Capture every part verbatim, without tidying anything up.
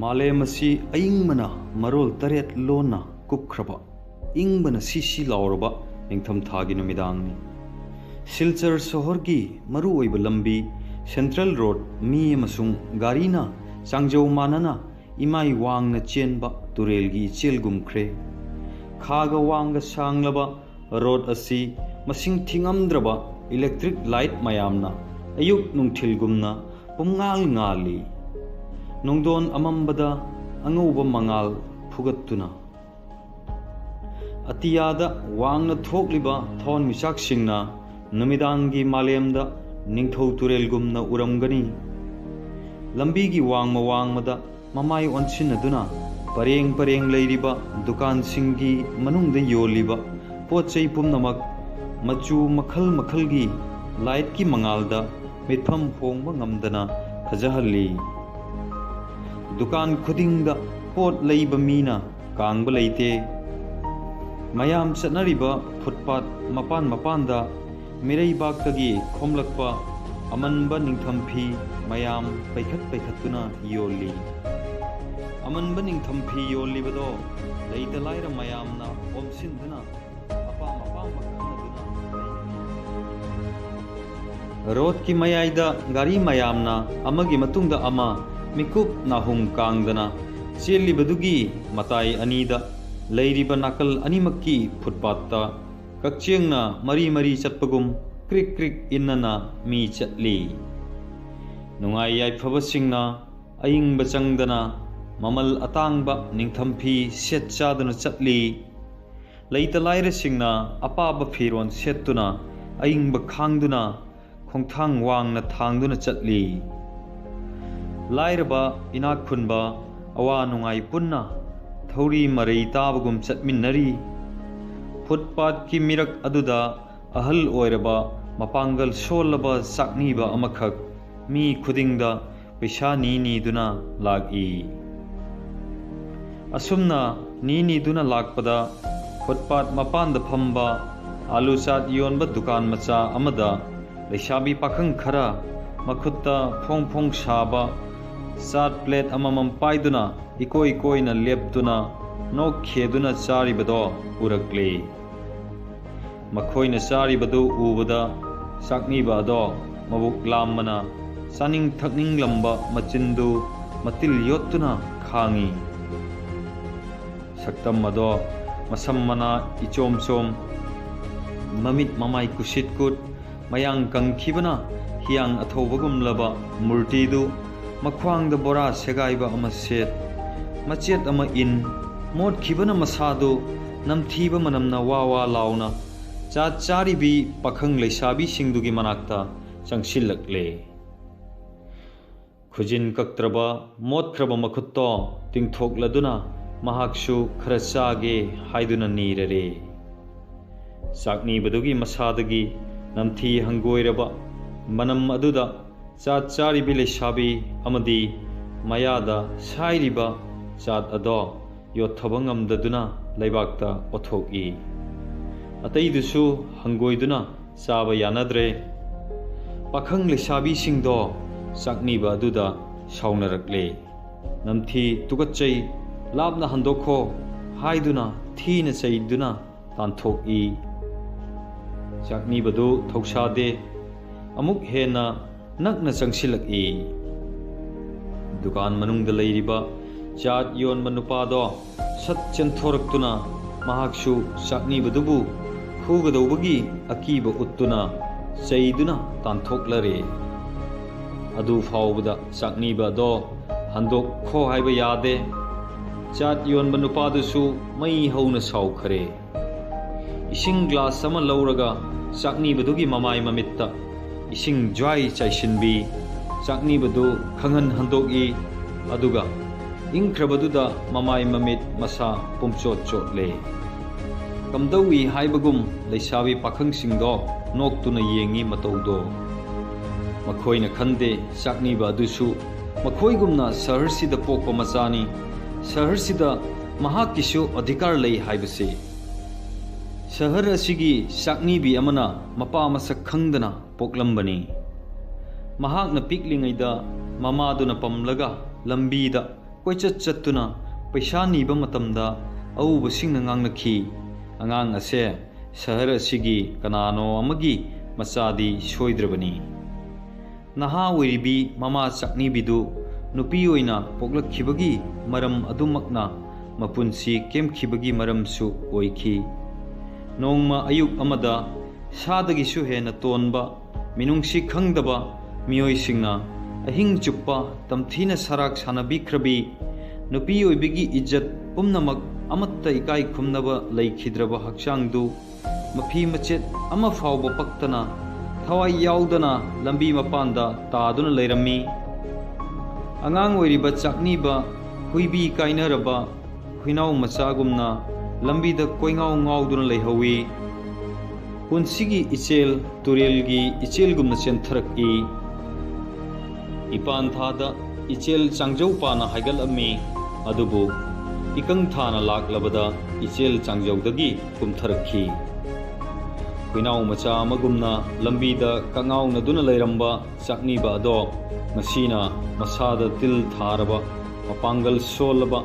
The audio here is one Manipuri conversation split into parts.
ꯃꯥꯂꯦꯝ ꯑꯁꯤ ꯑꯏꯪꯕꯅ ꯃꯔꯣꯜ ꯇꯔꯦꯠ ꯂꯣꯟꯅ ꯀꯨꯞꯈ꯭ꯔꯕ, ꯏꯪꯕꯅ ꯁꯤ ꯁꯤ ꯂꯥꯎꯔꯕ ꯅꯤꯡꯊꯝꯊꯥꯒꯤ ꯅꯨꯃꯤꯗꯥꯡꯅꯤ꯫ ꯁꯤꯜꯆꯔ ꯁꯣꯍꯣꯔꯒꯤ ꯃꯔꯨꯑꯣꯏꯕ ꯂꯝꯕꯤ ꯁꯦꯟꯇ꯭ꯔꯦꯜ ꯔꯣꯗ, ꯃꯤ ꯑꯃꯁꯨꯡ ꯒꯥꯔꯤꯅ ꯆꯥꯡꯖꯧ ꯃꯥꯟꯅꯅ ꯏꯃꯥꯏ ꯋꯥꯡꯅ ꯆꯦꯟꯕ ꯇꯨꯔꯦꯜꯒꯤ ꯏꯆꯦꯜꯒꯨꯝꯈ꯭ꯔꯦ꯫ ꯈꯥꯒ ꯋꯥꯡꯒ ꯁꯥꯡꯂꯕ ꯔꯣꯗ ꯑꯁꯤ ꯃꯁꯤꯡ ꯊꯤꯉꯝꯗ꯭ꯔꯕ ꯏꯂꯦꯛꯇ꯭ꯔꯤꯛ ꯂꯥꯏꯠ ꯃꯌꯥꯝꯅ ꯑꯌꯨꯛ ꯅꯨꯡꯊꯤꯜꯒꯨꯝꯅ ꯄꯨꯝꯉꯥꯜ ꯉꯥꯜꯂꯤ꯫ ꯅꯨꯡꯗꯣꯟ ꯑꯃꯝꯕꯗ ꯑꯉꯧꯕ ꯃꯉꯥꯜ ꯐꯨꯒꯠꯇꯨꯅ꯫ ꯑꯇꯤꯌꯥꯗ ꯋꯥꯡꯅ ꯊꯣꯛꯂꯤꯕ ꯊꯋꯥꯟꯃꯤꯆꯥꯛꯁꯤꯡꯅ ꯅꯨꯃꯤꯗꯥꯡꯒꯤ ꯃꯥꯂꯦꯝꯗ ꯅꯤꯡꯊꯧ ꯇꯨꯔꯦꯜꯒꯨꯝꯅ ꯎꯔꯝꯒꯅꯤ꯫ ꯂꯝꯕꯤꯒꯤ ꯋꯥꯡꯃ ꯋꯥꯡꯃꯗ ꯃꯃꯥꯏ ꯑꯣꯟꯁꯤꯟꯅꯗꯨꯅ ꯄꯔꯦꯡ ꯄꯔꯦꯡ ꯂꯩꯔꯤꯕ ꯗꯨꯀꯥꯟꯁꯤꯡꯒꯤ ꯃꯅꯨꯡꯗ ꯌꯣꯜꯂꯤꯕ ꯄꯣꯠ ꯆꯩ ꯄꯨꯝꯅꯃꯛ ꯃꯆꯨ ꯃꯈꯜ ꯃꯈꯜꯒꯤ ꯂꯥꯏꯠꯀꯤ ꯃꯉꯥꯜꯗ ꯃꯤꯠꯐꯝ ꯍꯣꯡꯕ ꯉꯝꯗꯅ ꯐꯖꯍꯜꯂꯤ꯫ ꯗꯨꯀꯥꯟ ꯈꯨꯗꯤꯡꯗ ꯄꯣꯠ ꯂꯩꯕ ꯃꯤꯅ ꯀꯥꯡꯕ ꯂꯩꯇꯦ꯫ ꯃꯌꯥꯝ ꯆꯠꯅꯔꯤꯕ ꯐꯨꯠꯄꯥꯠ ꯃꯄꯥꯟ ꯃꯄꯥꯟꯗ ꯃꯤꯔꯩꯕꯥꯛꯇꯒꯤ ꯈꯣꯝꯂꯛꯄ ꯑꯃꯟꯕ ꯅꯤꯡꯊꯝ ꯐꯤ ꯃꯌꯥꯝ ꯄꯩꯈꯠ ꯄꯩꯈꯠꯇꯨꯅ ꯌꯣꯜꯂꯤ꯫ ꯑꯃꯟꯕ ꯅꯤꯡꯊꯝ ꯐꯤ ꯌꯣꯜꯂꯤꯕꯗꯣ ꯂꯩꯇ ꯂꯥꯏꯔ ꯃꯌꯥꯝꯅ ꯑꯣꯝꯁꯤꯟꯗꯨꯅ ꯑꯄꯥꯝ ꯑꯄꯥꯝꯕ ꯈꯟꯅꯗꯨꯅ ꯂꯩꯅꯔꯤ꯫ ꯔꯣꯗꯀꯤ ꯃꯌꯥꯏꯗ ꯒꯥꯔꯤ ꯃꯌꯥꯝꯅ ꯑꯃꯒꯤ ꯃꯇꯨꯡꯗ ꯑꯃ ꯃꯤꯀꯨꯞ ꯅꯥꯍꯨꯝ ꯀꯥꯡꯗꯅ ꯆꯦꯜꯂꯤꯕꯗꯨꯒꯤ ꯃꯇꯥꯏ ꯑꯅꯤꯗ ꯂꯩꯔꯤꯕ ꯅꯥꯀꯜ ꯑꯅꯤꯃꯛꯀꯤ ꯐꯨꯠꯄꯥꯠꯇ ꯀꯛꯆꯦꯡꯅ ꯃꯔꯤ ꯃꯔꯤ ꯆꯠꯄꯒꯨꯝ ꯀ꯭ꯔꯤꯛ ꯀ꯭ꯔꯤꯛ ꯏꯟꯅꯅ ꯃꯤ ꯆꯠꯂꯤ꯫ ꯅꯨꯡꯉꯥꯏ ꯌꯥꯏꯐꯕꯁꯤꯡꯅ ꯑꯏꯪꯕ ꯆꯪꯗꯅ ꯃꯃꯜ ꯑꯇꯥꯡꯕ ꯅꯤꯡꯊꯝ ꯐꯤ ꯁꯦꯠ ꯆꯥꯗꯨꯅ ꯆꯠꯂꯤ꯫ ꯂꯩꯇ ꯂꯥꯏꯔꯁꯤꯡꯅ ꯑꯄꯥꯕ ꯐꯤꯔꯣꯜ ꯁꯦꯠꯇꯨꯅ ꯑꯏꯪꯕ ꯈꯥꯡꯗꯨꯅ ꯈꯣꯡꯊꯥꯡ ꯋꯥꯡꯅ ꯊꯥꯡꯗꯨꯅ ꯆꯠꯂꯤ꯫ ꯂꯥꯏꯔꯕ ꯏꯅꯥꯛ ꯈꯨꯟꯕ ꯑꯋꯥ ꯅꯨꯡꯉꯥꯏ ꯄꯨꯟꯅ ꯊꯧꯔꯤ ꯃꯔꯩ ꯇꯥꯕꯒꯨꯝ ꯆꯠꯃꯤꯟꯅꯔꯤ꯫ ꯐꯨꯠꯄꯥꯠꯀꯤ ꯃꯤꯔꯛ ꯑꯗꯨꯗ ꯑꯍꯜ ꯑꯣꯏꯔꯕ ꯃꯄꯥꯡꯒꯜ ꯁꯣꯜꯂꯕ ꯆꯥꯛꯅꯤꯕ ꯑꯃꯈꯛ ꯃꯤ ꯈꯨꯗꯤꯡꯗ ꯄꯩꯁꯥ ꯅꯤ ꯅꯤꯗꯨꯅ ꯂꯥꯛꯏ꯫ ꯑꯁꯨꯝꯅ ꯅꯤ ꯅꯤꯗꯨꯅ ꯂꯥꯛꯄꯗ ꯐꯨꯠꯄꯥꯠ ꯃꯄꯥꯟꯗ ꯐꯝꯕ ꯑꯥꯂꯨ ꯆꯥꯠ ꯌꯣꯟꯕ ꯗꯨꯀꯥꯟ ꯃꯆꯥ ꯑꯃꯗ ꯂꯩꯁꯥꯕꯤ ꯄꯥꯈꯪ ꯈꯔ ꯃꯈꯨꯠꯇ ꯐꯣꯡ ꯐꯣꯡ ꯁꯥꯕ ꯆꯥꯠ ꯄ꯭ꯂꯦꯠ ꯑꯃꯃꯝ ꯄꯥꯏꯗꯨꯅ ꯏꯀꯣꯏ ꯀꯣꯏꯅ ꯂꯦꯞꯇꯨꯅ ꯅꯣꯛ ꯈꯦꯗꯨꯅ ꯆꯥꯔꯤꯕꯗꯣ ꯎꯔꯛꯂꯦ꯫ ꯃꯈꯣꯏꯅ ꯆꯥꯔꯤꯕꯗꯨ ꯎꯕꯗ ꯆꯥꯛꯅꯤꯕ ꯑꯗꯣ ꯃꯕꯨꯛ ꯂꯥꯝꯕꯅ ꯆꯥꯅꯤꯡ ꯊꯛꯅꯤꯡꯂꯝꯕ ꯃꯆꯤꯟꯗꯨ ꯃꯇꯤꯜ ꯌꯣꯠꯇꯨꯅ ꯈꯥꯡꯏ꯫ ꯁꯛꯇꯝ ꯑꯗꯣ ꯃꯁꯝ ꯃꯅꯥ ꯏꯆꯣꯝ ꯆꯣꯝ, ꯃꯃꯤꯠ ꯃꯃꯥꯏ ꯀꯨꯁꯤꯠ ꯀꯨꯠ, ꯃꯌꯥꯡ ꯀꯪꯈꯤꯕꯅ ꯍꯤꯌꯥꯡ ꯑꯊꯧꯕꯒꯨꯝꯂꯕ ꯃꯨꯔꯇꯤꯗꯨ, ꯃꯈ꯭ꯋꯥꯡꯗ ꯕꯣꯔꯥ ꯁꯦꯒꯥꯏꯕ ꯑꯃ ꯁꯦꯠ, ꯃꯆꯦꯠ ꯑꯃ ꯏꯟ, ꯃꯣꯠꯈꯤꯕꯅ ꯃꯁꯥꯗꯨ ꯅꯝꯊꯤꯕ ꯃꯅꯝꯅ ꯋꯥ ꯋꯥ ꯂꯥꯎꯅ ꯆꯥꯠ ꯆꯥꯔꯤꯕꯤ ꯄꯥꯈꯪ ꯂꯩꯁꯥꯕꯤꯁꯤꯡꯗꯨꯒꯤ ꯃꯅꯥꯛꯇ ꯆꯪꯁꯤꯜꯂꯛꯂꯦ꯫ ꯈꯨꯖꯤꯟ ꯀꯛꯇ꯭ꯔꯕ ꯃꯣꯠꯈ꯭ꯔꯕ ꯃꯈꯨꯠꯇꯣ ꯇꯤꯡꯊꯣꯛꯂꯗꯨꯅ ꯃꯍꯥꯛꯁꯨ ꯈꯔ ꯆꯥꯒꯦ ꯍꯥꯏꯗꯨꯅ ꯅꯤꯔꯔꯦ꯫ ꯆꯥꯛꯅꯤꯕꯗꯨꯒꯤ ꯃꯁꯥꯗꯒꯤ ꯅꯝꯊꯤ ꯍꯪꯒꯣꯏꯔꯕ ꯃꯅꯝ ꯑꯗꯨꯗ ꯆꯥꯠ ꯆꯥꯔꯤꯕꯤ ꯂꯩꯁꯥꯕꯤ ꯑꯃꯗꯤ ꯃꯌꯥꯗ ꯁꯥꯏꯔꯤꯕ ꯆꯥꯠ ꯑꯗꯣ ꯌꯣꯠꯊꯕ ꯉꯝꯗꯗꯨꯅ ꯂꯩꯕꯥꯛꯇ ꯑꯣꯊꯣꯛꯏ꯫ ꯑꯇꯩꯗꯨꯁꯨ ꯍꯪꯒꯣꯏꯗꯨꯅ ꯆꯥꯕ ꯌꯥꯅꯗ꯭ꯔꯦ꯫ ꯄꯥꯈꯪ ꯂꯩꯁꯥꯕꯤꯁꯤꯡꯗꯣ ꯆꯥꯛꯅꯤꯕ ꯑꯗꯨꯗ ꯁꯥꯎꯅꯔꯛꯂꯦ꯫ "ꯅꯝꯊꯤ, ꯇꯨꯀꯠꯆꯩ, ꯂꯥꯞꯅ ꯍꯟꯗꯣꯛꯈꯣ" ꯍꯥꯏꯗꯨꯅ ꯊꯤꯅ ꯆꯩꯗꯨꯅ ꯇꯥꯟꯊꯣꯛꯏ꯫ ꯆꯥꯛꯅꯤꯕꯗꯨ ꯊꯧꯁꯥꯗꯦ꯫ ꯑꯃꯨꯛ ꯍꯦꯟꯅ ꯅꯛꯅ ꯆꯪꯁꯤꯜꯂꯛꯏ꯫ ꯗꯨꯀꯥꯟ ꯃꯅꯨꯡꯗ ꯂꯩꯔꯤꯕ ꯆꯥꯠ ꯌꯣꯟꯕ ꯅꯨꯄꯥꯗꯣ ꯁꯠ ꯆꯦꯟꯊꯣꯔꯛꯇꯨꯅ ꯃꯍꯥꯛꯁꯨ ꯆꯥꯛꯅꯤꯕꯗꯨꯕꯨ ꯐꯨꯒꯗꯧꯕꯒꯤ ꯑꯀꯤꯕ ꯎꯠꯇꯨꯅ ꯆꯩꯗꯨꯅ ꯇꯥꯟꯊꯣꯛꯂꯔꯦ꯫ ꯑꯗꯨ ꯐꯥꯎꯕꯗ ꯆꯥꯛꯅꯤꯕ ꯑꯗꯣ ꯍꯟꯗꯣꯛꯈꯣ ꯍꯥꯏꯕ ꯌꯥꯗꯦ꯫ ꯆꯥꯠ ꯌꯣꯟꯕ ꯅꯨꯄꯥꯗꯨꯁꯨ ꯃꯩ ꯍꯧꯅ ꯁꯥꯎꯈ꯭ꯔꯦ꯫ ꯏꯁꯤꯡ ꯒ꯭ꯂꯥꯁ ꯑꯃ ꯂꯧꯔꯒ ꯆꯥꯛꯅꯤꯕꯗꯨꯒꯤ ꯃꯃꯥꯏ ꯃꯃꯤꯠꯇ ꯏꯁꯤꯡ ꯖ꯭ꯋꯥꯏ ꯆꯥꯏꯁꯤꯟꯕꯤ, ꯆꯥꯛꯅꯤꯕꯗꯨ ꯈꯪꯍꯟ ꯍꯟꯗꯣꯛꯏ꯫ ꯑꯗꯨꯒ ꯏꯪꯈ꯭ꯔꯕꯗꯨꯗ ꯃꯃꯥꯏ ꯃꯃꯤꯠ ꯃꯁꯥ ꯄꯨꯝꯆꯣꯠ ꯆꯣꯠꯂꯦ꯫ ꯀꯝꯗꯧꯏ ꯍꯥꯏꯕꯒꯨꯝ ꯂꯩꯁꯥꯕꯤ ꯄꯥꯈꯪꯁꯤꯡꯗꯣ ꯅꯣꯛꯇꯨꯅ ꯌꯦꯡꯏ ꯃꯇꯧꯗꯣ꯫ ꯃꯈꯣꯏꯅ ꯈꯟꯗꯦ ꯆꯥꯛꯅꯤꯕ ꯑꯗꯨꯁꯨ ꯃꯈꯣꯏꯒꯨꯝꯅ ꯁꯍꯔꯁꯤꯗ ꯄꯣꯛꯄ ꯃꯆꯥꯅꯤ, ꯁꯍꯔꯁꯤꯗ ꯃꯍꯥꯛꯀꯤꯁꯨ ꯑꯙꯤꯀꯥꯔ ꯂꯩ ꯍꯥꯏꯕꯁꯤ꯫ ꯁꯍꯔ ꯑꯁꯤꯒꯤ ꯆꯥꯛꯅꯤꯕꯤ ꯑꯃꯅ ꯃꯄꯥ ꯃꯁꯛ ꯈꯪꯗꯅ ꯄꯣꯛꯂꯝꯕꯅꯤ꯫ ꯃꯍꯥꯛꯅ ꯄꯤꯛꯂꯤꯉꯩꯗ ꯃꯃꯥꯗꯨꯅ ꯄꯝꯂꯒ ꯂꯝꯕꯤꯗ ꯀꯣꯏꯆꯠ ꯆꯠꯇꯨꯅ ꯄꯩꯁꯥ ꯅꯤꯕ ꯃꯇꯝꯗ ꯑꯎꯕꯁꯤꯡꯅ ꯉꯥꯡꯅꯈꯤ, "ꯑꯉꯥꯡ ꯑꯁꯦ ꯁꯍꯔ ꯑꯁꯤꯒꯤ ꯀꯅꯥꯅꯣ ꯑꯃꯒꯤ ꯃꯆꯥꯗꯤ ꯁꯣꯏꯗ꯭ꯔꯕꯅꯤ"꯫ ꯅꯍꯥ ꯑꯣꯏꯔꯤꯕꯤ ꯃꯃꯥ ꯆꯥꯛꯅꯤꯕꯤꯗꯨ ꯅꯨꯄꯤ ꯑꯣꯏꯅ ꯄꯣꯛꯂꯛꯈꯤꯕꯒꯤ ꯃꯔꯝ ꯑꯗꯨꯃꯛꯅ ꯃꯄꯨꯟꯁꯤ ꯀꯦꯝꯈꯤꯕꯒꯤ ꯃꯔꯝꯁꯨ ꯑꯣꯏꯈꯤ꯫ ꯅꯣꯡꯃ ꯑꯌꯨꯛ ꯑꯃꯗ ꯁꯥꯗꯒꯤꯁꯨ ꯍꯦꯟꯅ ꯇꯣꯟꯕ, ꯃꯤꯅꯨꯡꯁꯤ ꯈꯪꯗꯕ ꯃꯤꯑꯣꯏꯁꯤꯡꯅ ꯑꯍꯤꯡ ꯆꯨꯞꯄ ꯇꯝꯊꯤꯅ ꯁꯔꯥꯛ ꯁꯥꯟꯅꯕꯤꯈ꯭ꯔꯕꯤ ꯅꯨꯄꯤ ꯑꯣꯏꯕꯒꯤ ꯏꯖꯠ ꯄꯨꯝꯅꯃꯛ, ꯑꯃꯠꯇ ꯏꯀꯥꯏ ꯈꯨꯝꯅꯕ ꯂꯩꯈꯤꯗ꯭ꯔꯕ ꯍꯛꯆꯥꯡꯗꯨ ꯃꯐꯤ ꯃꯆꯦꯠ ꯑꯃ ꯐꯥꯎꯕ ꯄꯛꯇꯅ, ꯊꯋꯥꯏ ꯌꯥꯎꯗꯅ ꯂꯝꯕꯤ ꯃꯄꯥꯟꯗ ꯇꯥꯗꯨꯅ ꯂꯩꯔꯝꯃꯤ꯫ ꯑꯉꯥꯡ ꯑꯣꯏꯔꯤꯕ ꯆꯥꯛꯅꯤꯕ ꯍꯨꯏꯕꯤ ꯀꯥꯏꯅꯔꯕ ꯍꯨꯏꯅꯥꯎ ꯃꯆꯥꯒꯨꯝꯅ ꯂꯝꯕꯤꯗ ꯀꯣꯏꯉꯥꯎ ꯉꯥꯎꯗꯨꯅ ꯂꯩꯍꯧꯏ꯫ ꯄꯨꯟꯁꯤꯒꯤ ꯏꯆꯦꯜ ꯇꯨꯔꯦꯜꯒꯤ ꯏꯆꯦꯜꯒꯨꯝꯅ ꯆꯦꯟꯊꯔꯛꯏ꯫ ꯏꯄꯥꯟ ꯊꯥꯗ ꯏꯆꯦꯜ ꯆꯥꯡꯖꯧ ꯄꯥꯅ ꯍꯥꯏꯒꯠꯂꯝꯃꯤ, ꯑꯗꯨꯕꯨ ꯏꯀꯪ ꯊꯥꯅ ꯂꯥꯛꯂꯕꯗ ꯏꯆꯦꯜ ꯆꯥꯡꯖꯧꯗꯒꯤ ꯀꯨꯝꯊꯔꯛꯈꯤ꯫ ꯍꯨꯏꯅꯥꯎ ꯃꯆꯥ ꯑꯃꯒꯨꯝꯅ ꯂꯝꯕꯤꯗ ꯀꯉꯥꯎꯅꯗꯨꯅ ꯂꯩꯔꯝꯕ ꯆꯥꯛꯅꯤꯕ ꯑꯗꯣ ꯉꯁꯤꯅ ꯃꯁꯥꯗ ꯇꯤꯜ ꯊꯥꯔꯕ, ꯃꯄꯥꯡꯒꯜ ꯁꯣꯜꯂꯕ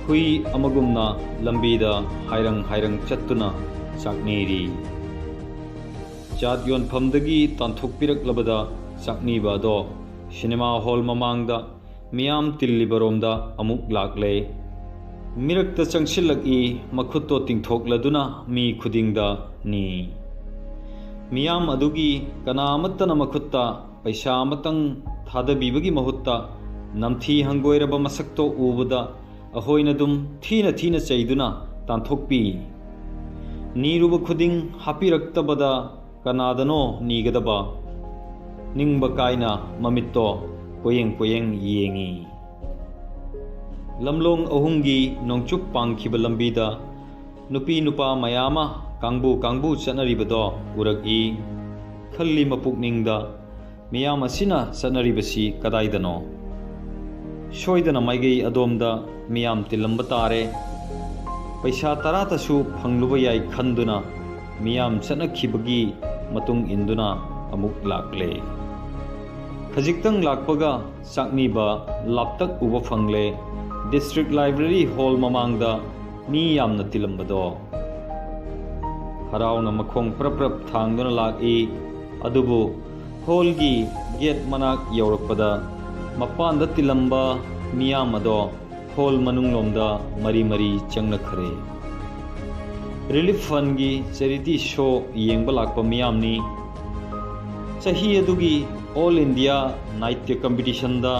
ꯍꯨꯏ ꯑꯃꯒꯨꯝꯅ ꯂꯝꯕꯤꯗ ꯍꯥꯏꯔꯪ ꯍꯥꯏꯔꯪ ꯆꯠꯇꯨꯅ ꯆꯥꯛꯅꯤꯔꯤ꯫ ꯆꯥꯠ ꯌꯣꯟꯐꯝꯗꯒꯤ ꯇꯥꯟꯊꯣꯛꯄꯤꯔꯛꯂꯕꯗ ꯆꯥꯛꯅꯤꯕ ꯑꯗꯣ ꯁꯤꯅꯦꯃꯥ ꯍꯣꯜ ꯃꯃꯥꯡꯗ ꯃꯤꯌꯥꯝ ꯇꯤꯜꯂꯤꯕꯔꯣꯝꯗ ꯑꯃꯨꯛ ꯂꯥꯛꯂꯦ꯫ ꯃꯤꯔꯛꯇ ꯆꯪꯁꯤꯜꯂꯛꯏ, ꯃꯈꯨꯠꯇꯣ ꯇꯤꯡꯊꯣꯛꯂꯗꯨꯅ ꯃꯤ ꯈꯨꯗꯤꯡꯗ ꯅꯤ꯫ ꯃꯤꯌꯥꯝ ꯑꯗꯨꯒꯤ ꯀꯅꯥ ꯑꯃꯠꯇꯅ ꯃꯈꯨꯠꯇ ꯄꯩꯁꯥ ꯑꯃꯇꯪ ꯊꯥꯗꯕꯤꯕꯒꯤ ꯃꯍꯨꯠꯇ ꯅꯝꯊꯤ ꯍꯪꯒꯣꯏꯔꯕ ꯃꯁꯛꯇꯣ ꯎꯕꯗ ꯑꯩꯈꯣꯏꯅ ꯑꯗꯨꯝ ꯊꯤꯅ ꯊꯤꯅ ꯆꯩꯗꯨꯅ ꯇꯥꯟꯊꯣꯛꯄꯤ꯫ ꯅꯤꯔꯨꯕ ꯈꯨꯗꯤꯡ ꯍꯥꯞꯄꯤꯔꯛꯇꯕꯗ ꯀꯅꯥꯗꯅꯣ ꯅꯤꯒꯗꯕ? ꯅꯤꯡꯕ ꯀꯥꯏꯅ ꯃꯃꯤꯠꯇꯣ ꯀꯣꯌꯦꯡ ꯀꯣꯌꯦꯡ ꯌꯦꯡꯉꯤ꯫ ꯂꯝꯂꯣꯡ ꯑꯍꯨꯝꯒꯤ ꯅꯣꯡꯆꯨꯞ ꯄꯥꯡꯈꯤꯕ ꯂꯝꯕꯤꯗ ꯅꯨꯄꯤ ꯅꯨꯄꯥ ꯃꯌꯥꯝ ꯑꯃ ꯀꯥꯡꯕꯨ ꯀꯥꯡꯕꯨ ꯆꯠꯅꯔꯤꯕꯗꯣ ꯎꯔꯛꯏ꯫ ꯈꯜꯂꯤ ꯃꯄꯨꯛꯅꯤꯡꯗ, "ꯃꯤꯌꯥꯝ ꯑꯁꯤꯅ ꯆꯠꯅꯔꯤꯕꯁꯤ ꯀꯗꯥꯏꯗꯅꯣ? ꯁꯣꯏꯗꯅ ꯃꯥꯏꯀꯩ ꯑꯗꯣꯝꯗ ꯃꯤꯌꯥꯝ ꯇꯤꯜꯂꯝꯕ ꯇꯥꯔꯦ꯫ ꯄꯩꯁꯥ ꯇꯔꯥꯇꯁꯨ ꯐꯪꯂꯨꯕ ꯌꯥꯏ" ꯈꯟꯗꯨꯅ ꯃꯤꯌꯥꯝ ꯆꯠꯅꯈꯤꯕꯒꯤ ꯃꯇꯨꯡ ꯏꯟꯗꯨꯅ ꯑꯃꯨꯛ ꯂꯥꯛꯂꯦ꯫ ꯈꯖꯤꯛꯇꯪ ꯂꯥꯛꯄꯒ ꯆꯥꯛꯅꯤꯕ ꯂꯥꯞꯇꯛ ꯎꯕ ꯐꯪꯂꯦ꯫ District Library Hall ꯃꯃꯥꯡꯗ ꯃꯤ ꯌꯥꯝꯅ ꯇꯤꯜꯂꯝꯕꯗꯣ꯫ ꯍꯔꯥꯎꯅ ꯃꯈꯣꯡ ꯄ꯭ꯔꯞ ꯄ꯭ꯔꯞ ꯊꯥꯡꯗꯨꯅ ꯂꯥꯛꯏ꯫ ꯑꯗꯨꯕꯨ hallꯒꯤ gate ꯃꯅꯥꯛ ꯌꯧꯔꯛꯄꯗ ꯃꯄꯥꯟꯗ ꯇꯤꯜꯂꯝꯕ ꯃꯤꯌꯥꯝ ꯑꯗꯣ hall ꯃꯅꯨꯡꯂꯣꯝꯗ ꯃꯔꯤ ꯃꯔꯤ ꯆꯪꯅꯈ꯭ꯔꯦ꯫ Relief Fundꯒꯤ charity show ꯌꯦꯡꯕ ꯂꯥꯛꯄ ꯃꯤꯌꯥꯝꯅꯤ꯫ ꯆꯍꯤ ꯑꯗꯨꯒꯤ All India ꯅꯥꯇ꯭ꯌ competitionꯗ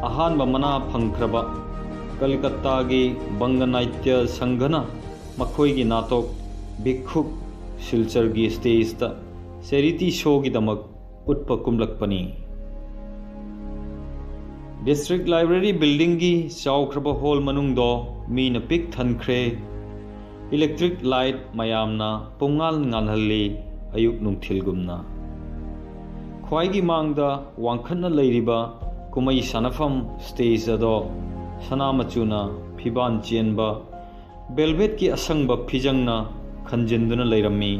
ꯑꯍꯥꯟꯕ ꯃꯅꯥ ꯐꯪꯈ꯭ꯔꯕ ꯀꯜꯀꯠꯇꯥꯒꯤ ꯕꯪꯒ ꯅꯥꯇ꯭ꯌ ꯁꯪꯘꯅ ꯃꯈꯣꯏꯒꯤ ꯅꯥꯇꯣꯛ ꯚꯤꯈꯨꯛ ꯁꯤꯜꯆꯔꯒꯤ stageꯇ charity showꯒꯤꯗꯃꯛ ꯎꯠꯄ ꯀꯨꯝꯂꯛꯄꯅꯤ꯫ District Library Buildingꯒꯤ ꯆꯥꯎꯈ꯭ꯔꯕ hall ꯃꯅꯨꯡꯗꯣ ꯃꯤꯅ ꯄꯤꯛ ꯊꯟꯈ꯭ꯔꯦ꯫ Electric light ꯃꯌꯥꯝꯅ ꯄꯨꯡꯉꯥꯜ ꯉꯥꯜꯍꯜꯂꯤ, ꯑꯌꯨꯛ ꯅꯨꯡꯊꯤꯜꯒꯨꯝꯅ꯫ ꯈ꯭ꯋꯥꯏꯒꯤ ꯃꯥꯡꯗ ꯋꯥꯡꯈꯠꯅ ꯂꯩꯔꯤꯕ ꯀꯨꯝꯍꯩ ꯁꯥꯟꯅꯐꯝ stage ꯑꯗꯣ ꯁꯅꯥ ꯃꯆꯨꯅ ꯐꯤꯕꯥꯟ ꯆꯦꯟꯕ velvetꯀꯤ ꯑꯁꯪꯕ ꯐꯤꯖꯪꯅ ꯈꯟꯖꯤꯟꯗꯨꯅ ꯂꯩꯔꯝꯃꯤ꯫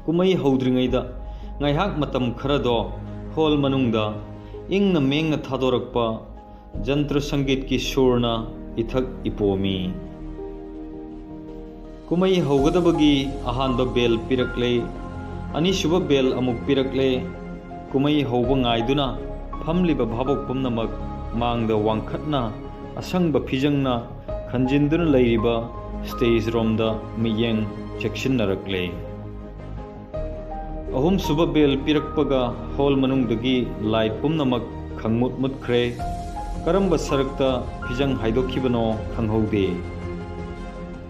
ꯀꯨꯝꯍꯩ ꯍꯧꯗ꯭ꯔꯤꯉꯩꯗ ꯉꯥꯏꯍꯥꯛ ꯃꯇꯝ ꯈꯔꯗꯣ hall ꯃꯅꯨꯡꯗ ꯏꯪꯅ ꯃꯦꯡꯅ ꯊꯥꯗꯣꯔꯛꯄ ꯖꯟꯇ꯭ꯔ ꯁꯪꯒꯤꯠꯀꯤ ꯁꯨꯔꯅ ꯏꯊꯛ ꯏꯄꯣꯝꯃꯤ꯫ ꯀꯨꯝꯍꯩ ꯍꯧꯒꯗꯕꯒꯤ ꯑꯍꯥꯟꯕ bell ꯄꯤꯔꯛꯂꯦ, ꯑꯅꯤꯁꯨꯕ bell ꯑꯃꯨꯛ ꯄꯤꯔꯛꯂꯦ꯫ ꯀꯨꯝꯍꯩ ꯍꯧꯕ ꯉꯥꯏꯗꯨꯅ ꯐꯝꯂꯤꯕ ꯚꯥꯕꯣꯛ ꯄꯨꯝꯅꯃꯛ ꯃꯥꯡꯗ ꯋꯥꯡꯈꯠꯅ ꯑꯁꯪꯕ ꯐꯤꯖꯪꯅ ꯈꯟꯖꯤꯟꯗꯨꯅ ꯂꯩꯔꯤꯕ stageꯔꯣꯝꯗ ꯃꯤꯠꯌꯦꯡ ꯆꯦꯛꯁꯤꯟꯅꯔꯛꯂꯦ꯫ ꯑꯍꯨꯝꯁꯨꯕ bell ꯄꯤꯔꯛꯄꯒ hall ꯃꯅꯨꯡꯗꯒꯤ light ꯄꯨꯝꯅꯃꯛ ꯈꯪꯃꯨꯠ ꯃꯨꯠꯈ꯭ꯔꯦ꯫ ꯀꯔꯝꯕ ꯁꯔꯛꯇ ꯐꯤꯖꯪ ꯍꯥꯏꯗꯣꯛꯈꯤꯕꯅꯣ ꯈꯪꯍꯧꯗꯦ꯫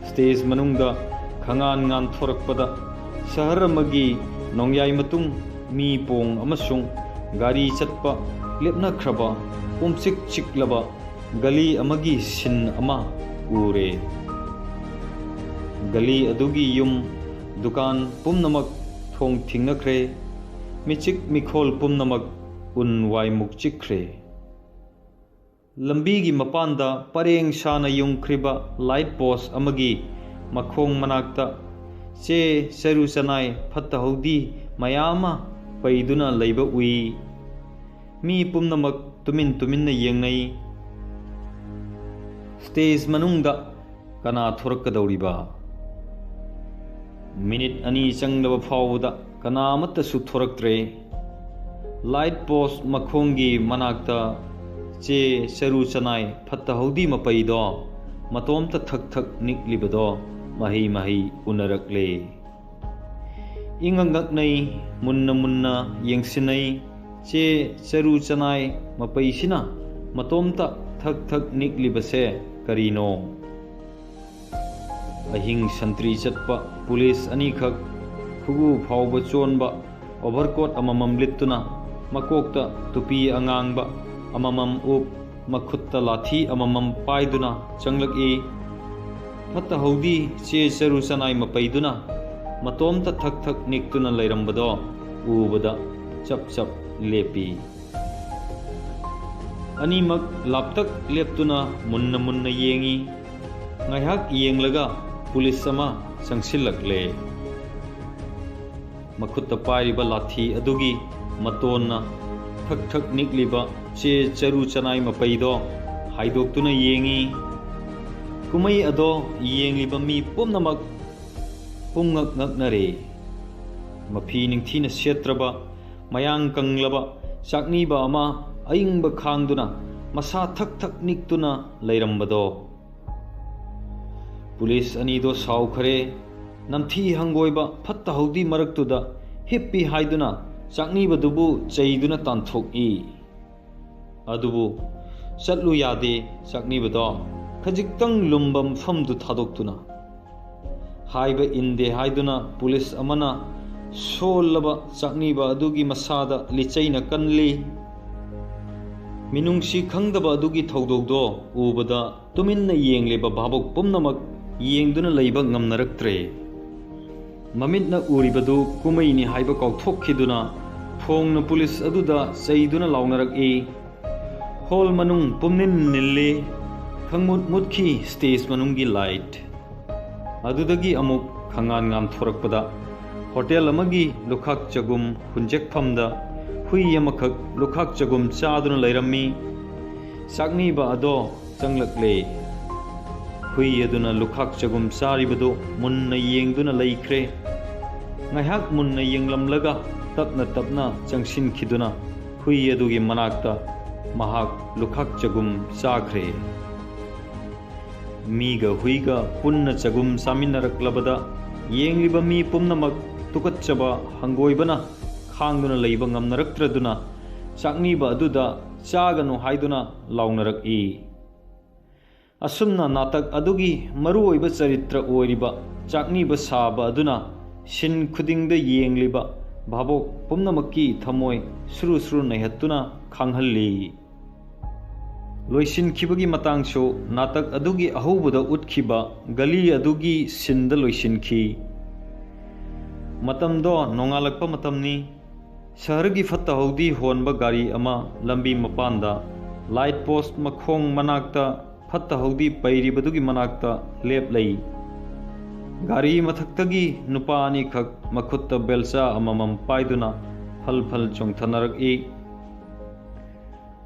Stage ꯃꯅꯨꯡꯗ ꯈꯉꯥꯟ ꯉꯥꯟꯊꯣꯔꯛꯄꯗ ꯁꯍꯔ ꯑꯃꯒꯤ ꯅꯣꯡꯌꯥꯏ ꯃꯇꯨꯡ ꯃꯤ ꯄꯣꯡ ꯑꯃꯁꯨꯡ ꯒꯥꯔꯤ ꯆꯠꯄ ꯂꯦꯞꯅꯈ꯭ꯔꯕ ꯄꯨꯝꯆꯤꯛ ꯆꯤꯛꯂꯕ ꯒꯂꯤ ꯑꯃꯒꯤ scene ꯑꯃ ꯎꯔꯦ꯫ ꯒꯂꯤ ꯑꯗꯨꯒꯤ ꯌꯨꯝ, ꯗꯨꯀꯥꯟ ꯄꯨꯝꯅꯃꯛ ꯊꯣꯡ ꯊꯤꯡꯅꯈ꯭ꯔꯦ꯫ ꯃꯤꯆꯤꯛ ꯃꯤꯈꯣꯜ ꯄꯨꯝꯅꯃꯛ ꯎꯟ ꯋꯥꯏꯃꯨꯛ ꯆꯤꯛꯈ꯭ꯔꯦ꯫ ꯂꯝꯕꯤꯒꯤ ꯃꯄꯥꯟꯗ ꯄꯔꯦꯡ ꯁꯥꯅ ꯌꯨꯡꯈ꯭ꯔꯤꯕ light post ꯑꯃꯒꯤ ꯃꯈꯣꯡ ꯃꯅꯥꯛꯇ ꯆꯦ, ꯆꯔꯨ ꯆꯅꯥꯏ, ꯐꯠꯇ ꯍꯥꯎꯗꯤ ꯃꯌꯥꯝ ꯑꯃ ꯄꯩꯗꯨꯅ ꯂꯩꯕ ꯎꯏ꯫ ꯃꯤ ꯄꯨꯝꯅꯃꯛ ꯇꯨꯃꯤꯟ ꯇꯨꯃꯤꯟꯅ ꯌꯦꯡꯅꯩ꯫ ꯁ꯭ꯇꯦꯖ ꯃꯅꯨꯡꯗ ꯀꯅꯥ ꯊꯣꯔꯛꯀꯗꯧꯔꯤꯕ? ꯃꯤꯅꯤꯠ ꯑꯅꯤ ꯆꯪꯂꯕ ꯐꯥꯎꯕꯗ ꯀꯅꯥ ꯑꯃꯠꯇꯁꯨ ꯊꯣꯔꯛꯇ꯭ꯔꯦ꯫ ꯂꯥꯏꯠ ꯄꯣꯁ ꯃꯈꯣꯡꯒꯤ ꯃꯅꯥꯛꯇ ꯆꯦ ꯆꯔꯨ ꯆꯅꯥꯏ ꯐꯠꯇ ꯍꯥꯎꯗꯤ ꯃꯄꯩꯗꯣ ꯃꯇꯣꯝꯇ ꯊꯛ ꯊꯛ ꯅꯤꯛꯂꯤꯕꯗꯣ ꯃꯍꯩ ꯃꯍꯩ ꯎꯅꯔꯛꯂꯦ꯫ ꯏꯉꯛ ꯉꯛꯅꯩ, ꯃꯨꯟꯅ ꯃꯨꯟꯅ ꯌꯦꯡꯁꯤꯟꯅꯩ꯫ ꯆꯦ ꯆꯔꯨ ꯆꯅꯥꯏ ꯃꯄꯩꯁꯤꯅ ꯃꯇꯣꯝꯇ ꯊꯛ ꯊꯛ ꯅꯤꯛꯂꯤꯕꯁꯦ ꯀꯔꯤꯅꯣ? ꯑꯍꯤꯡ ꯁꯟꯇ꯭ꯔꯤ ꯆꯠꯄ ꯄꯨꯂꯤꯁ ꯑꯅꯤꯈꯛ, ꯈꯨꯒꯨ ꯐꯥꯎꯕ ꯆꯣꯟꯕ, ꯑꯣꯚꯔꯀꯣꯠ ꯑꯃꯃꯝ ꯂꯤꯠꯇꯨꯅ, ꯃꯀꯣꯛꯇ ꯇꯨꯄꯤ ꯑꯉꯥꯡꯕ ꯑꯃꯃꯝ ꯎꯞ, ꯃꯈꯨꯠꯇ ꯂꯥꯊꯤ ꯑꯃꯃꯝ ꯄꯥꯏꯗꯨꯅ ꯆꯪꯂꯛꯏ꯫ ꯐꯠꯇ ꯍꯥꯎꯗꯤ ꯆꯦ ꯆꯔꯨ ꯆꯅꯥꯏ ꯃꯄꯩꯗꯨꯅ ꯃꯇꯣꯝꯇ ꯊꯛ ꯊꯛ ꯅꯤꯛꯇꯨꯅ ꯂꯩꯔꯝꯕꯗꯣ ꯎꯕꯗ ꯆꯞ ꯆꯞ ꯂꯦꯞꯄꯤ꯫ ꯑꯅꯤꯃꯛ ꯂꯥꯞꯇꯛ ꯂꯦꯞꯇꯨꯅ ꯃꯨꯟꯅ ꯃꯨꯟꯅ ꯌꯦꯡꯏ꯫ ꯉꯥꯏꯍꯥꯛ ꯌꯦꯡꯂꯒ ꯄꯨꯂꯤꯁ ꯑꯃ ꯆꯪꯁꯤꯜꯂꯛꯂꯦ꯫ ꯃꯈꯨꯠꯇ ꯄꯥꯏꯔꯤꯕ ꯂꯥꯊꯤ ꯑꯗꯨꯒꯤ ꯃꯇꯣꯟꯅ ꯊꯛ ꯊꯛ ꯅꯤꯛꯂꯤꯕ ꯆꯦ ꯆꯔꯨ ꯆꯅꯥꯏ ꯃꯄꯩꯗꯣ ꯍꯥꯏꯗꯣꯛꯇꯨꯅ ꯌꯦꯡꯏ꯫ ꯀꯨꯝꯍꯩ ꯑꯗꯣ ꯌꯦꯡꯂꯤꯕ ꯃꯤ ꯄꯨꯝꯅꯃꯛ ꯄꯨꯝꯉꯛ ꯉꯛꯅꯔꯦ꯫ ꯃꯐꯤ ꯅꯤꯡꯊꯤꯅ ꯁꯦꯠꯇ꯭ꯔꯕ, ꯃꯌꯥꯡ ꯀꯪꯂꯕ ꯆꯥꯛꯅꯤꯕ ꯑꯃ ꯑꯏꯪꯕ ꯈꯥꯡꯗꯨꯅ ꯃꯁꯥ ꯊꯛ ꯊꯛ ꯅꯤꯛꯇꯨꯅ ꯂꯩꯔꯝꯕꯗꯣ꯫ ꯄꯨꯂꯤꯁ ꯑꯅꯤꯗꯣ ꯁꯥꯎꯈ꯭ꯔꯦ꯫ ꯅꯝꯊꯤ ꯍꯪꯒꯣꯏꯕ ꯐꯠꯇ ꯍꯥꯎꯗꯤ ꯃꯔꯛꯇꯨꯗ ꯍꯤꯞꯄꯤ ꯍꯥꯏꯗꯨꯅ ꯆꯥꯛꯅꯤꯕꯗꯨꯕꯨ ꯆꯩꯗꯨꯅ ꯇꯥꯟꯊꯣꯛꯏ꯫ ꯑꯗꯨꯕꯨ ꯆꯠꯂꯨ ꯌꯥꯗꯦ꯫ ꯆꯥꯛꯅꯤꯕꯗꯣ ꯈꯖꯤꯛꯇꯪ ꯂꯨꯝꯕ ꯃꯐꯝꯗꯨ ꯊꯥꯗꯣꯛꯇꯨꯅ, ꯍꯥꯏꯕ ꯏꯟꯗꯦ ꯍꯥꯏꯗꯨꯅ ꯄꯨꯂꯤꯁ ꯑꯃꯅ ꯁꯣꯜꯂꯕ ꯆꯥꯛꯅꯤꯕ ꯑꯗꯨꯒꯤ ꯃꯁꯥꯗ ꯂꯤꯆꯩꯅ ꯀꯜꯂꯤ꯫ ꯃꯤꯅꯨꯡꯁꯤ ꯈꯪꯗꯕ ꯑꯗꯨꯒꯤ ꯊꯧꯗꯣꯛꯗꯣ ꯎꯕꯗ ꯇꯨꯃꯤꯟꯅ ꯌꯦꯡꯂꯤꯕ ꯚꯥꯕꯣꯛ ꯄꯨꯝꯅꯃꯛ ꯌꯦꯡꯗꯨꯅ ꯂꯩꯕ ꯉꯝꯅꯔꯛꯇ꯭ꯔꯦ꯫ ꯃꯃꯤꯠꯅ ꯎꯔꯤꯕꯗꯨ ꯀꯨꯝꯍꯩꯅꯤ ꯍꯥꯏꯕ ꯀꯥꯎꯊꯣꯛꯈꯤꯗꯨꯅ ꯐꯣꯡꯅ ꯄꯨꯂꯤꯁ ꯑꯗꯨꯗ ꯆꯩꯗꯨꯅ ꯂꯥꯎꯅꯔꯛꯏ꯫ ꯍꯣꯜ ꯃꯅꯨꯡ ꯄꯨꯝꯅꯤꯜ ꯅꯤꯜꯂꯤ꯫ ꯈꯪꯃꯨꯠ ꯃꯨꯠꯈꯤ ꯁ꯭ꯇꯦꯖ ꯃꯅꯨꯡꯒꯤ ꯂꯥꯏꯠ꯫ ꯑꯗꯨꯗꯒꯤ ꯑꯃꯨꯛ ꯈꯪꯉꯥꯟ ꯉꯥꯟꯊꯣꯔꯛꯄꯗ ꯍꯣꯇꯦꯜ ꯑꯃꯒꯤ ꯂꯨꯈꯥꯛ ꯆꯒꯨꯝ ꯍꯨꯟꯖꯦꯛꯐꯝꯗ ꯍꯨꯏ ꯑꯃꯈꯛ ꯂꯨꯈꯥꯛ ꯆꯒꯨꯝ ꯆꯥꯗꯨꯅ ꯂꯩꯔꯝꯃꯤ꯫ ꯆꯥꯛꯅꯤꯕ ꯑꯗꯣ ꯆꯪꯂꯛꯂꯦ꯫ ꯍꯨꯏ ꯑꯗꯨꯅ ꯂꯨꯈꯥꯛ ꯆꯒꯨꯝ ꯆꯥꯔꯤꯕꯗꯨ ꯃꯨꯟꯅ ꯌꯦꯡꯗꯨꯅ ꯂꯩꯈ꯭ꯔꯦ꯫ ꯉꯥꯏꯍꯥꯛ ꯃꯨꯟꯅ ꯌꯦꯡꯂꯝꯂꯒ ꯇꯞꯅ ꯇꯞꯅ ꯆꯪꯁꯤꯟꯈꯤꯗꯨꯅ ꯍꯨꯏ ꯑꯗꯨꯒꯤ ꯃꯅꯥꯛꯇ ꯃꯍꯥꯛ ꯂꯨꯈꯥꯛ ꯆꯒꯨꯝ ꯆꯥꯈ꯭ꯔꯦ꯫ ꯃꯤꯒ ꯍꯨꯏꯒ ꯄꯨꯟꯅ ꯆꯒꯨꯝ ꯆꯥꯃꯤꯟꯅꯔꯛꯂꯕꯗ ꯌꯦꯡꯂꯤꯕ ꯃꯤ ꯄꯨꯝꯅꯃꯛ ꯇꯨꯀꯠꯆꯕ ꯍꯪꯒꯣꯏꯕꯅ ꯈꯥꯡꯗꯨꯅ ꯂꯩꯕ ꯉꯝꯅꯔꯛꯇ꯭ꯔꯗꯨꯅ ꯆꯥꯛꯅꯤꯕ ꯑꯗꯨꯗ ꯆꯥꯒꯅꯨ ꯍꯥꯏꯗꯨꯅ ꯂꯥꯎꯅꯔꯛꯏ꯫ ꯑꯁꯨꯝꯅ ꯅꯥꯇꯛ ꯑꯗꯨꯒꯤ ꯃꯔꯨꯑꯣꯏꯕ ꯆꯔꯤꯇ꯭ꯔ ꯑꯣꯏꯔꯤꯕ ꯆꯥꯛꯅꯤꯕ ꯁꯥꯕ ꯑꯗꯨꯅ ꯁꯤꯟ ꯈꯨꯗꯤꯡꯗ ꯌꯦꯡꯂꯤꯕ ꯚꯥꯕꯣꯛ ꯄꯨꯝꯅꯃꯛꯀꯤ ꯊꯃꯣꯏ ꯁꯨꯔꯨ ꯁꯨꯔꯨ ꯅꯩꯍꯠꯇꯨꯅ ꯈꯥꯡꯍꯜꯂꯤ꯫ ꯂꯣꯏꯁꯤꯟꯈꯤꯕꯒꯤ ꯃꯇꯥꯡꯁꯨ ꯅꯥꯇꯛ ꯑꯗꯨꯒꯤ ꯑꯍꯧꯕꯗ ꯎꯠꯈꯤꯕ ꯒꯂꯤ ꯑꯗꯨꯒꯤ ꯁꯤꯟꯗ ꯂꯣꯏꯁꯤꯟꯈꯤ꯫ ꯃꯇꯝꯗꯣ ꯅꯣꯡꯉꯥꯜꯂꯛꯄ ꯃꯇꯝꯅꯤ꯫ ꯁꯍꯔꯒꯤ ꯐꯠꯇ ꯍꯥꯎꯗꯤ ꯍꯣꯟꯕ ꯒꯥꯔꯤ ꯑꯃ ꯂꯝꯕꯤ ꯃꯄꯥꯟꯗ ꯂꯥꯏꯠ ꯄꯣꯁ ꯃꯈꯣꯡ ꯃꯅꯥꯛꯇ ꯐꯠꯇ ꯍꯥꯎꯗꯤ ꯄꯩꯔꯤꯕꯗꯨꯒꯤ ꯃꯅꯥꯛꯇ ꯂꯦꯞꯂꯩ꯫ ꯒꯥꯔꯤ ꯃꯊꯛꯇꯒꯤ ꯅꯨꯄꯥ ꯑꯅꯤꯈꯛ ꯃꯈꯨꯠꯇ ꯕꯦꯜꯆꯥ ꯑꯃꯃꯝ ꯄꯥꯏꯗꯨꯅ ꯐꯜ ꯐꯜ ꯆꯣꯡꯊꯅꯔꯛꯏ꯫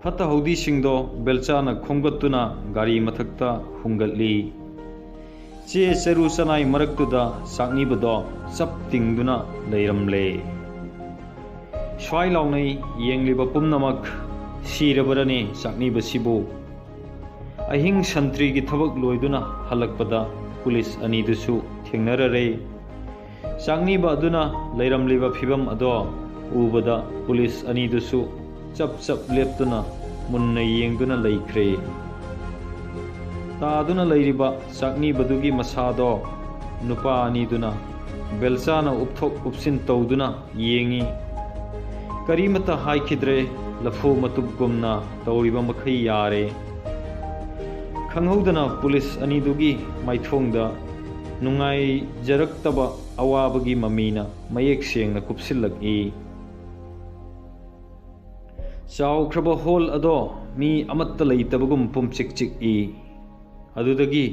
ꯐꯠꯇ ꯍꯥꯎꯗꯤꯁꯤꯡꯗꯣ ꯕꯦꯜꯆꯥꯅ ꯈꯣꯝꯒꯠꯇꯨꯅ ꯒꯥꯔꯤ ꯃꯊꯛꯇ ꯍꯨꯡꯒꯠꯂꯤ꯫ ꯆꯦ ꯆꯔꯨ ꯆꯅꯥꯏ ꯃꯔꯛꯇꯨꯗ ꯆꯥꯛꯅꯤꯕꯗꯣ ꯆꯞ ꯇꯤꯡꯗꯨꯅ ꯂꯩꯔꯝꯂꯦ꯫ ꯁ꯭ꯋꯥꯏ ꯂꯥꯎꯅꯩ ꯌꯦꯡꯂꯤꯕ ꯄꯨꯝꯅꯃꯛ꯫ ꯁꯤꯔꯕꯔꯅꯦ ꯆꯥꯛꯅꯤꯕꯁꯤꯕꯨ? ꯑꯍꯤꯡ ꯁꯟꯇ꯭ꯔꯤꯒꯤ ꯊꯕꯛ ꯂꯣꯏꯗꯨꯅ ꯍꯜꯂꯛꯄꯗ ꯄꯨꯂꯤꯁ ꯑꯅꯤꯗꯨꯁꯨ ꯊꯦꯡꯅꯔꯔꯦ꯫ ꯆꯥꯛꯅꯤꯕ ꯑꯗꯨꯅ ꯂꯩꯔꯝꯂꯤꯕ ꯐꯤꯕꯝ ꯑꯗꯣ ꯎꯕꯗ ꯄꯨꯂꯤꯁ ꯑꯅꯤꯗꯨꯁꯨ ꯆꯞ ꯆꯞ ꯂꯦꯞꯇꯨꯅ ꯃꯨꯟꯅ ꯌꯦꯡꯗꯨꯅ ꯂꯩꯈ꯭ꯔꯦ꯫ ꯇꯥꯗꯨꯅ ꯂꯩꯔꯤꯕ ꯆꯥꯛꯅꯤꯕꯗꯨꯒꯤ ꯃꯁꯥꯗꯣ ꯅꯨꯄꯥ ꯑꯅꯤꯗꯨꯅ ꯕꯦꯜꯆꯥꯅ ꯎꯞꯊꯣꯛ ꯎꯞꯁꯤꯟ ꯇꯧꯗꯨꯅ ꯌꯦꯡꯉꯤ꯫ ꯀꯔꯤꯃꯠꯇ ꯍꯥꯏꯈꯤꯗ꯭ꯔꯦ, ꯂꯐꯨ ꯃꯇꯨꯞꯒꯨꯝꯅ ꯇꯧꯔꯤꯕ ꯃꯈꯩ ꯌꯥꯔꯦ꯫ ꯈꯪꯍꯧꯗꯅ ꯄꯨꯂꯤꯁ ꯑꯅꯤꯗꯨꯒꯤ ꯃꯥꯏꯊꯣꯡꯗ ꯅꯨꯡꯉꯥꯏꯖꯔꯛꯇꯕ ꯑꯋꯥꯕꯒꯤ ꯃꯃꯤꯅ ꯃꯌꯦꯛ ꯁꯦꯡꯅ ꯀꯨꯞꯁꯤꯜꯂꯛꯏ꯫ ꯆꯥꯎꯈ꯭ꯔꯕ ꯍꯣꯜ ꯑꯗꯣ ꯃꯤ ꯑꯃꯠꯇ ꯂꯩꯇꯕꯒꯨꯝ ꯄꯨꯝꯆꯤꯛ ꯆꯤꯛꯏ꯫ ꯑꯗꯨꯗꯒꯤ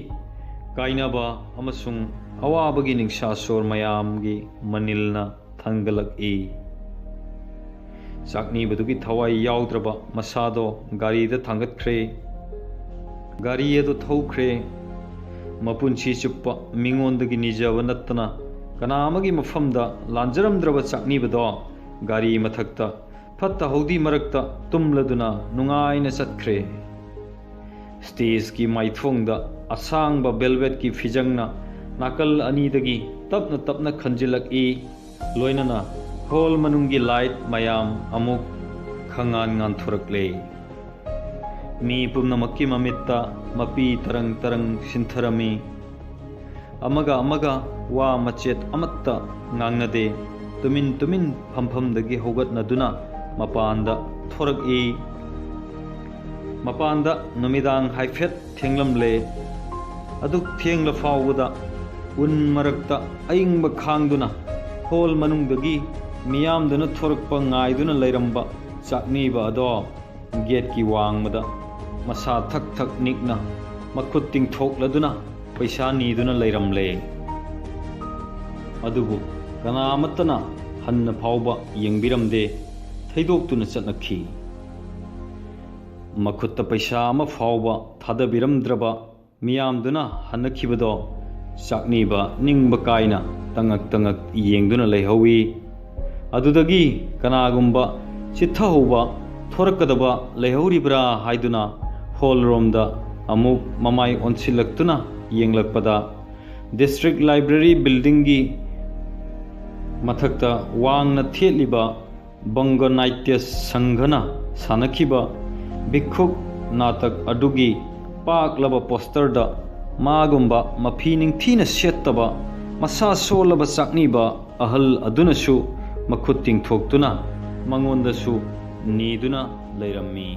ꯀꯥꯏꯅꯕ ꯑꯃꯁꯨꯡ ꯑꯋꯥꯕꯒꯤ ꯅꯤꯡꯁꯥ ꯁꯣꯔ ꯃꯌꯥꯝꯒꯤ ꯃꯅꯤꯜꯅ ꯊꯥꯡꯒꯠꯂꯛꯏ꯫ ꯆꯥꯛꯅꯤꯕꯗꯨꯒꯤ ꯊꯋꯥꯏ ꯌꯥꯎꯗ꯭ꯔꯕ ꯃꯁꯥꯗꯣ ꯒꯥꯔꯤꯗ ꯊꯥꯡꯒꯠꯈ꯭ꯔꯦ꯫ ꯒꯥꯔꯤ ꯑꯗꯨ ꯊꯧꯈ꯭ꯔꯦ꯫ ꯃꯄꯨꯟꯁꯤ ꯆꯨꯞꯄ ꯃꯤꯉꯣꯟꯗꯒꯤ ꯅꯤꯖꯕ ꯅꯠꯇꯅ ꯀꯅꯥ ꯑꯃꯒꯤ ꯃꯐꯝꯗ ꯂꯥꯟꯖꯔꯝꯗ꯭ꯔꯕ ꯆꯥꯛꯅꯤꯕꯗꯣ ꯒꯥꯔꯤ ꯃꯊꯛꯇ ꯐꯠꯇ ꯍꯥꯎꯗꯤ ꯃꯔꯛꯇ ꯇꯨꯝꯂꯗꯨꯅ ꯅꯨꯡꯉꯥꯏꯅ ꯆꯠꯈ꯭ꯔꯦ꯫ ꯁ꯭ꯇꯦꯖꯀꯤ ꯃꯥꯏꯊꯣꯡꯗ ꯑꯁꯥꯡꯕ ꯚꯦꯜꯚꯦꯠꯀꯤ ꯐꯤꯖꯪꯅ ꯅꯥꯀꯜ ꯑꯅꯤꯗꯒꯤ ꯇꯞꯅ ꯇꯞꯅ ꯈꯟꯖꯤꯜꯂꯛꯏ꯫ ꯂꯣꯏꯅꯅ ꯍꯣꯜ ꯃꯅꯨꯡꯒꯤ ꯂꯥꯏꯠ ꯃꯌꯥꯝ ꯑꯃꯨꯛ ꯈꯪꯉꯥꯟ ꯉꯥꯟꯊꯣꯔꯛꯂꯦ꯫ ꯃꯤ ꯄꯨꯝꯅꯃꯛꯀꯤ ꯃꯃꯤꯠꯇ ꯃꯄꯤ ꯇꯔꯪ ꯇꯔꯪ ꯁꯤꯟꯊꯔꯝꯃꯤ꯫ ꯑꯃꯒ ꯑꯃꯒ ꯋꯥ ꯃꯆꯦꯠ ꯑꯃꯠꯇ ꯉꯥꯡꯅꯗꯦ꯫ ꯇꯨꯃꯤꯟ ꯇꯨꯃꯤꯟ ꯐꯝꯐꯝꯗꯒꯤ ꯍꯧꯒꯠꯅꯗꯨꯅ ꯃꯄꯥꯟꯗ ꯊꯣꯔꯛꯏ꯫ ꯃꯄꯥꯟꯗ ꯅꯨꯃꯤꯗꯥꯡ ꯍꯥꯏꯐꯦꯠ ꯊꯦꯡꯂꯝꯂꯦ꯫ ꯑꯗꯨꯛ ꯊꯦꯡꯂ ꯐꯥꯎꯕꯗ ꯎꯟ ꯃꯔꯛꯇ ꯑꯏꯪꯕ ꯈꯥꯡꯗꯨꯅ ꯍꯣꯜ ꯃꯅꯨꯡꯗꯒꯤ ꯃꯤꯌꯥꯝꯗꯨꯅ ꯊꯣꯔꯛꯄ ꯉꯥꯏꯗꯨꯅ ꯂꯩꯔꯝꯕ ꯆꯥꯛꯅꯤꯕ ꯑꯗꯣ ꯒꯦꯠꯀꯤ ꯋꯥꯡꯃꯗ ꯃꯁꯥ ꯊꯛ ꯊꯛ ꯅꯤꯛꯅ ꯃꯈꯨꯠ ꯇꯤꯡꯊꯣꯛꯂꯗꯨꯅ ꯄꯩꯁꯥ ꯅꯤꯗꯨꯅ ꯂꯩꯔꯝꯂꯦ꯫ ꯑꯗꯨꯕꯨ ꯀꯅꯥ ꯑꯃꯠꯇꯅ ꯍꯟꯅ ꯐꯥꯎꯕ ꯌꯦꯡꯕꯤꯔꯝꯗꯦ꯫ ꯊꯩꯗꯣꯛꯇꯨꯅ ꯆꯠꯅꯈꯤ꯫ ꯃꯈꯨꯠꯇ ꯄꯩꯁꯥ ꯑꯃ ꯐꯥꯎꯕ ꯊꯥꯗꯕꯤꯔꯝꯗ꯭ꯔꯕ ꯃꯤꯌꯥꯝꯗꯨꯅ ꯍꯟꯅꯈꯤꯕꯗꯣ ꯆꯥꯛꯅꯤꯕ ꯅꯤꯡꯕ ꯀꯥꯏꯅ ꯇꯉꯛ ꯇꯉꯛ ꯌꯦꯡꯗꯨꯅ ꯂꯩꯍꯧꯏ꯫ ꯑꯗꯨꯗꯒꯤ ꯀꯅꯥꯒꯨꯝꯕ ꯆꯤꯠꯊꯍꯧꯕ ꯊꯣꯔꯛꯀꯗꯕ ꯂꯩꯍꯧꯔꯤꯕ꯭ꯔꯥ ꯍꯥꯏꯗꯨꯅ ꯍꯣꯜꯔꯣꯝꯗ ꯑꯃꯨꯛ ꯃꯃꯥꯏ ꯑꯣꯟꯁꯤꯜꯂꯛꯇꯨꯅ ꯌꯦꯡꯂꯛꯄꯗ, ꯗꯤꯁꯇ꯭ꯔꯤꯛ ꯂꯥꯏꯕ꯭ꯔꯦꯔꯤ ꯕꯤꯜꯗꯤꯡꯒꯤ ꯃꯊꯛꯇ ꯋꯥꯡꯅ ꯊꯦꯠꯂꯤꯕ ꯕꯪꯒ ꯅꯥꯇ꯭ꯌ ꯁꯪꯘꯅ ꯁꯥꯟꯅꯈꯤꯕ ꯚꯤꯈꯨꯛ ꯅꯥꯇꯛ ꯑꯗꯨꯒꯤ ꯄꯥꯛꯂꯕ ꯄꯣꯁꯇꯔꯗ ꯃꯥꯒꯨꯝꯕ ꯃꯐꯤ ꯅꯤꯡꯊꯤꯅ ꯁꯦꯠꯇꯕ, ꯃꯁꯥ ꯁꯣꯜꯂꯕ ꯆꯥꯛꯅꯤꯕ ꯑꯍꯜ ꯑꯗꯨꯅꯁꯨ ꯃꯈꯨꯠ ꯇꯤꯡꯊꯣꯛꯇꯨꯅ ꯃꯉꯣꯟꯗꯁꯨ ꯅꯤꯗꯨꯅ ꯂꯩꯔꯝꯃꯤ꯫